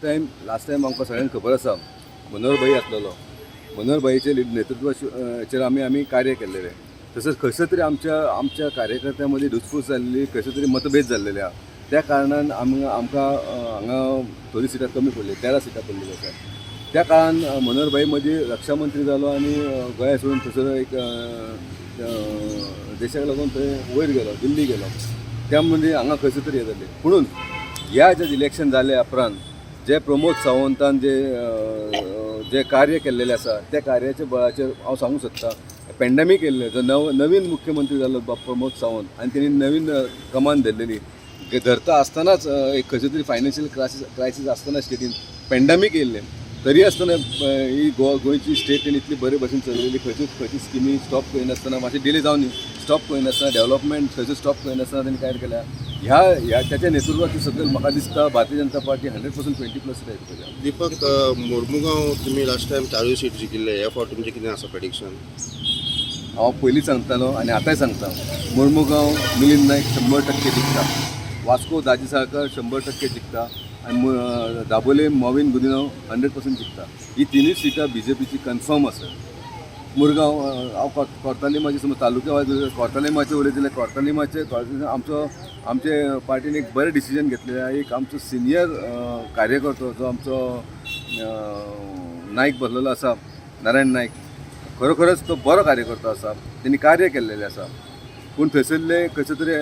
Time, last time आमकां सगळ्यांक खबर आसा, मनोहर भाई आसलेलो. मनोहर भाईचे नेतृत्वाचेर आमी कार्य केल्लेलें. तसंच खंयसर तरी आमच्या कार्यकर्त्यां मदीं धुसफूस जाल्ली, खंयसर तरी मतभेद जाल्लेले आहा. त्या कारणान आमकां हांगा थोडी सिटां कमी पडली, 13 सिटां पडलेली आसा. त्या काळान मनोहर भाई मदीं रक्षा मंत्री जालो आनी गोंया सोडून थंयसर एक देशाक लागून थंय वयर गेलो, दिल्ली गेलो. त्या मदीं हांगा खंयसर तरी हें जालें. पुणून ह्या जे इलेक्शन जाल्या उपरांत जे प्रमोद सावंतान जे जे कार्य केल्लेलें आसा, त्या कार्याच्या बळाचेर हांव सांगूंक सोदता, पेंडमीक येयल्लें, जो नवीन मुख्यमंत्री जालो बाब प्रमोद सावंत आनी तेणी नवीन कमान धरलेली. धरता आसतनाच एक खंयचे तरी फायनान्शियल क्रायसीस आसतना स्टेटीन पेंडमीक येयल्लें, तरी आसतना ही गोंयची स्टेट तेणी इतली बरे भशेन चलयली. खंयच्योच खंयची स्किमी स्टॉप करिनासतना, मातशें डिले जावन स्टॉप करिनासतना, डेवलपमेंट खंयचो स्टॉप करिनासतना तेणी कार्य केल्या. ह्या ह्या त्याच्या नेतृत्वाची सगळें म्हाका दिसता भारतीय जनता पार्टी 100% 20+ येतली. दीपक, मोर्मुगांव तुमी लास्ट टायम चारूय सीट जिखिल्ले. ह्या फावट तुमचें कितें आसा प्रेडिक्शन? हांव पयलीं सांगतालो आनी आतांय सांगता, मुर्मुगांव मिलिंद नायक 100% जिखता, वास्को दाजी साळकर 100% जिखता आनी दाबोले मॉविन गुदिन्हो 100% जिखता. ही तिनूय सिटां बीजेपीची कन्फर्म आसा. मुरगांव हांव कोर्तालिमाचे समज तालुक्या वायज कोर्तालिमाचे उलयत जाल्यार कोर्तालिमाचे आमचो आमचे पार्टीन एक बरें डिसिजन घेतलें आहा. एक आमचो सिनियर कार्यकर्तो जो आमचो नायक बसलेलो आसा, नारायण नायक, खरोखरच तो बरो कार्यकर्तो आसा. तेणी कार्य केल्लेलें आसा. पूण थंयसरले खंयसर तरी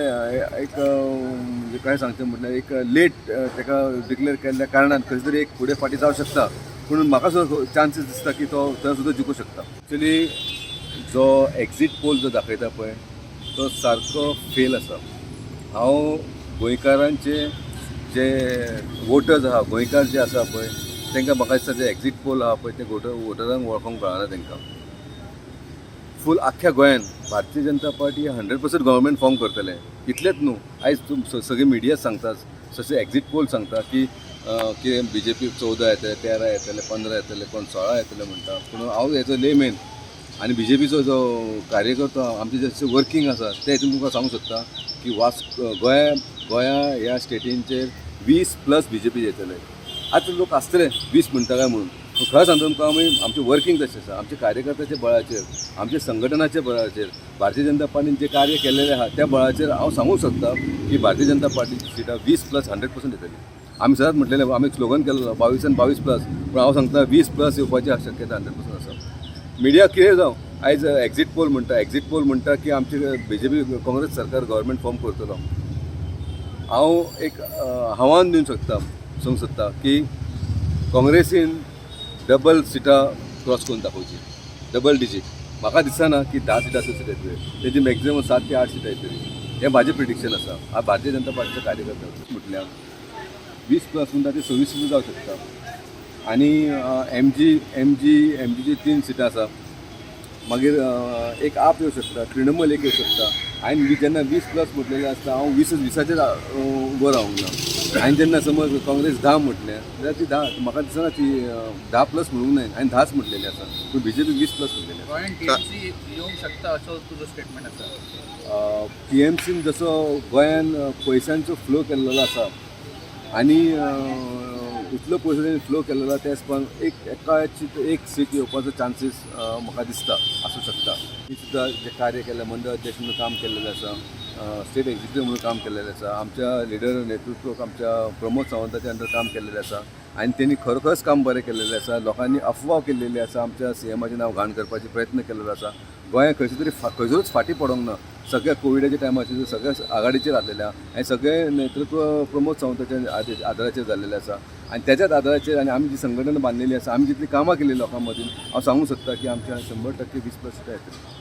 एक म्हणजे काय सांगचें म्हटल्यार एक लेट ताका डिक्लेअर केल्ल्या कारणान खंयसर तरी एक फुडें फाटीं जावं शकता. पूण म्हाका सुद्दां चान्सीस दिसता की तो थंय सुद्दां जिखूं शकता. एक्चुली जो एक्जीट पोल जो दाखयता पळय, तो सारको फेल आसा. हांव गोंयकारांचे जे वोटर्स आहा, गोंयकार जे आसा पळय, तांकां म्हाका दिसता जे एक्जीट पोल आहा पळय, ते वोटरांक वळखोंक कळना तांकां. फूल आख्ख्या गोंयान Bharatiya Janata party 100% government form करतले. इतलेंच न्हू, आयज सगळे मिडिया सांगता, तशें एक्जीट पोल सांगता की कितें बीजेपी 14 येतले, 13 येतले, 15 येतले, कोण 16 येतले म्हणटा. पूण हांव हेचो लेमेन आनी बीजेपीचो जो कार्यकर्तो, आमचे जे वर्कींग आसा, ते हितून तुमकां सांगूंक सोदता की वास गोंया गोंया ह्या स्टेटींचेर 20+ बीजेपी येतले. आतां लोक आसतले 20 म्हणटा काय म्हणून, पूण खरें सांगता तुमकां, आमी आमचें वर्कींग तशें आसा. आमच्या कार्यकर्त्याच्या बळाचेर, आमच्या संघटनाच्या बळाचेर, भारतीय जनता पार्टीन जें कार्य केल्लेलें आहा त्या बळाचेर हांव सांगूंक शकता की भारतीय जनता पार्टीची सिटां 20+ 100% येतली. आमी सदांच म्हटलेलें, आमी स्लोगन केल्लो 22 आनी 22+, पूण हांव सांगता 20+ येवपाची शक्यता 100% आसा. मिडिया कितें जावं, आयज एक्जीट पोल म्हणटा, एक्जीट पोल म्हणटा की आमची बीजेपी काँग्रेस सरकार गव्हर्मेंट फॉर्म करतलो. हांव एक आव्हान दिवंक शकता, सांगूंक सोदता की काँग्रेसीन डबल सिटां क्रॉस करून दाखोवची, डबल डिजीट. म्हाका दिसना की 10 सिटां सीट येतली, तेजी मॅक्झिमम 7 ते 8 सिटां येतली. हें म्हाजें प्रिडिक्शन आसा. हांव भारतीय जनता पार्टीचो कार्यकर्ता म्हटल्यार 20+ म्हणटा ते 26 सुद्दां जावं शकता. आनी एम जीची तीन सिटां आसा. मागीर एक आप येवं शकता, तृणमूल एक येवं शकता. हांवें जेन्ना 20+ म्हटलेलें आसता, हांव 20 20चेर उबो रावंक ना. हांवें जेन्ना समज काँग्रेस 10 म्हटलें जाल्यार ती 10, म्हाका दिसना ती 10+ म्हणूंक नाय. हांवें 10च म्हटलेली आसा, पूण बीजेपी 20+ म्हटलेली आसा. गोंयांत टीएमसी येवंक शकता असो तुजो स्टेटमेंट आसा? टीएमसीन जसो गोंयान पयशांचो फ्लो केल्लो आसा आनी इतलो पयसो तेणी फ्लो केल्लो आसा, त्या हिसपान एक एकाची एक सीट येवपाचो चान्सीस म्हाका दिसता आसूं शकता. ती सुद्दां जें कार्य केलें, मंडळ अध्यक्ष म्हणून काम केल्लेलें आसा, स्टेट एक्झिक्युटीव म्हणून काम केल्लेलें आसा, आमच्या लिडर नेतृत्व आमच्या प्रमोद सावंताच्या अंडर काम केल्लेलें आसा आनी तेणी खरोखरच काम बरें केल्लेलें आसा. लोकांनी अफवा केल्लेली आसा, आमच्या सीएमाचें नांव घाण करपाचे प्रयत्न केल्लो आसा. गोंयांत खंयसर तरी खंयसरूच फाटीं पडोंक ना. सगळ्या कोविडाच्या टायमाचेर सगळ्या आघाडीचेर आसलेले आहा आनी सगळें नेतृत्व प्रमोद सावंताच्या आदाराचेर जाल्लेलें आसा. आनी त्याच्याच आदाराचेर आनी आमी जी संघटना बांदलेली आसा, आमी जितली कामां केली लोकां मदीं, हांव सांगूंक सोदता की आमच्या 100% 20+ सिटां येतली.